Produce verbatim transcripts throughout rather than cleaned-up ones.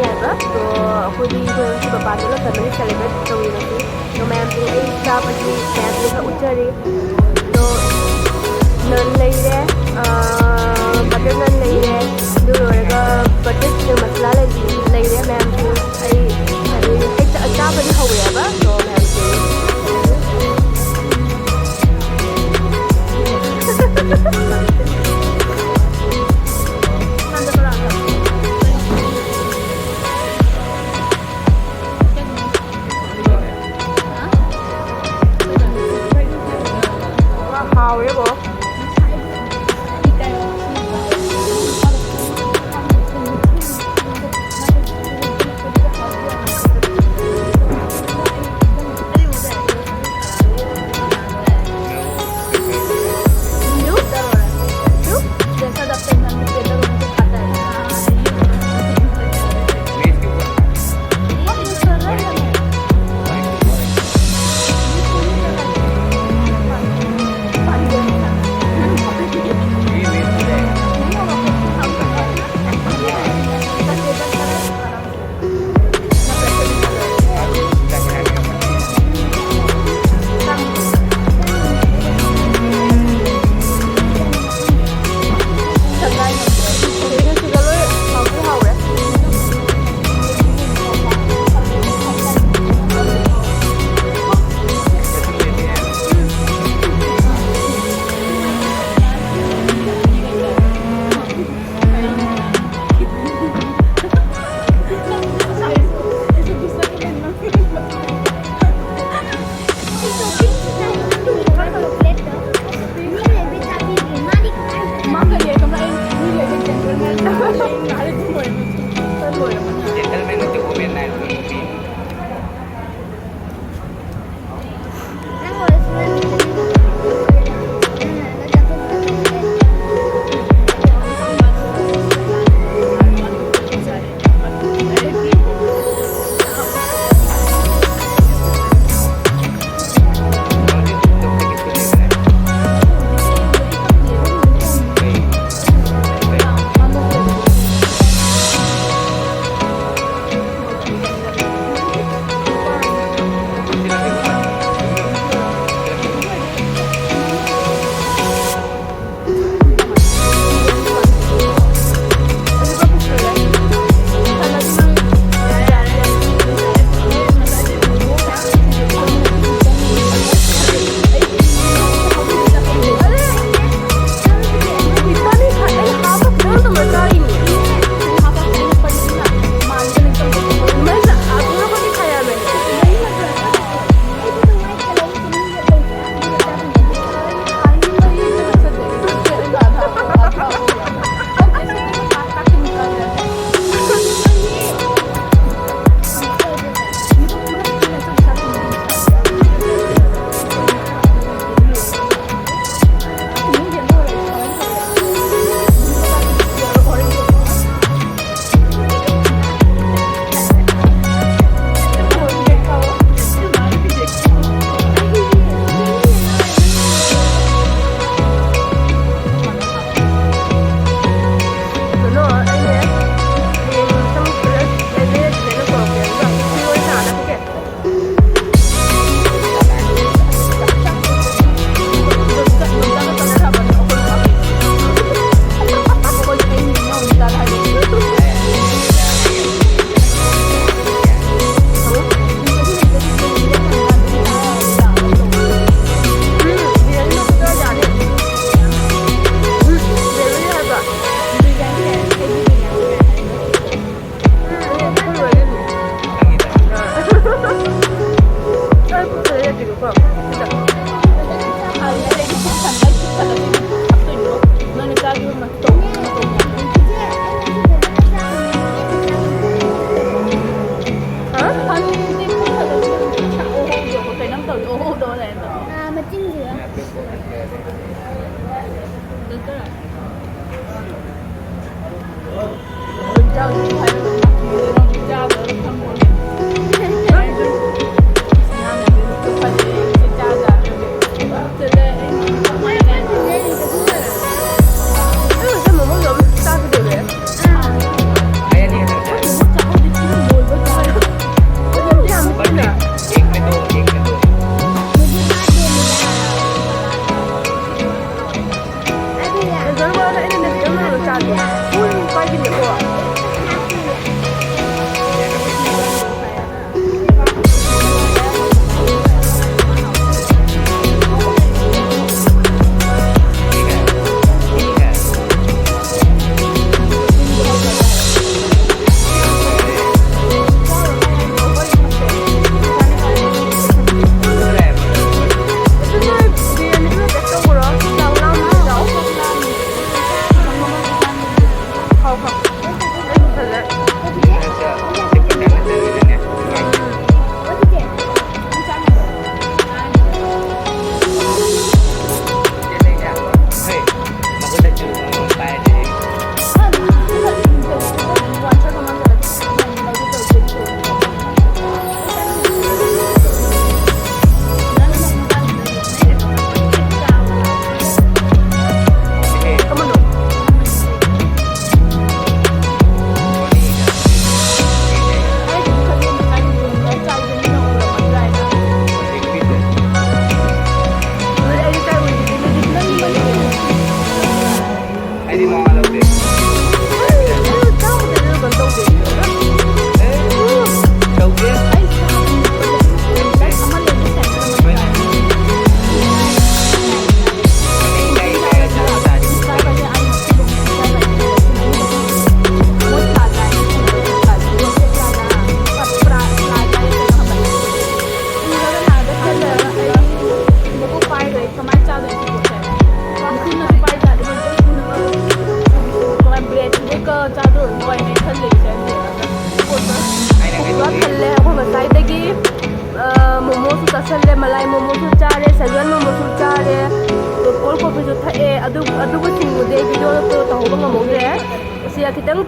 ꯍꯥꯏꯕ꯫ ꯑꯗꯣ ꯑꯩꯈꯣꯏꯗꯤ ꯑꯩꯈꯣꯏ ꯉꯁꯤ ꯃꯄꯥꯟꯗ ꯂꯣꯏ family celebrate ꯇꯧꯔꯤꯕꯁꯤ꯫ ꯑꯗꯣ ꯃꯌꯥꯝꯁꯤꯡ ꯑꯩ ꯆꯥꯕꯒꯤ ꯃꯌꯥꯝꯁꯤꯡ ꯈꯔ ꯎꯠꯆꯔꯤ꯫ ꯑꯗꯣ ꯅꯟ ꯂꯩꯔꯦ, ꯑꯥ, butter naan ꯂꯩꯔꯦ, ꯑꯗꯨ ꯂꯣꯏꯔꯒ butter chicken masala ꯂꯩ-, ꯂꯩꯔꯦ ꯃꯌꯥꯝꯁꯤꯡ꯫ ꯑꯩ ꯍꯥꯏꯗꯤ ꯑꯩ ꯆꯥ-, ꯆꯥꯕꯗꯤ ꯍꯧꯔꯦꯕ꯫ ꯑꯗꯣ ꯃꯌꯥꯝꯁꯤꯡ ꯍꯥꯎꯔꯦꯕꯣ꯫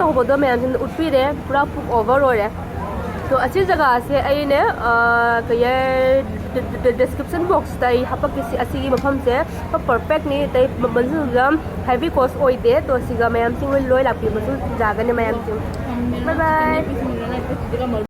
ꯍꯧꯕꯗꯣ ꯃꯌꯥꯝꯁꯤꯡꯗ ꯎꯠꯄꯤꯔꯦ, ꯄꯨꯔꯥ ꯄꯨꯛ ꯑꯣꯚꯔ ꯑꯣꯏꯔꯦ꯫ ꯑꯗꯣ ꯑꯁꯤ ꯖꯒꯥꯁꯦ ꯑꯩꯅꯦ, ꯑ, ꯀꯩ ꯍꯥꯏ-, ꯗ-, ꯗ-, ꯗ-, ꯗꯤꯁꯀ꯭ꯔꯤꯞꯁꯟ ꯕꯣꯛꯁꯇ ꯑꯩ ꯍꯥꯄꯛꯀꯦ꯫ ꯁꯤ, ꯑꯁꯤꯒꯤ ꯃꯐꯝꯁꯦ ꯄꯨꯔꯥ ꯄꯔꯐꯦꯛꯅꯤ꯫ ꯑꯇꯩ ꯃ-, ꯃꯐꯝꯁꯤꯡꯗ ꯍꯦꯚꯤ ꯀꯣꯁ ꯑꯣꯏꯗꯦ꯫ ꯑꯗꯣ ꯁꯤꯒ ꯃꯌꯥꯝꯁꯤꯡ ꯂꯣꯏ ꯂꯥꯛꯄꯤꯕꯁꯨ ꯌꯥꯒꯅꯤ ꯃꯌꯥꯝꯁꯤꯡ꯫ ꯕꯥꯏ ꯕꯥꯏ꯫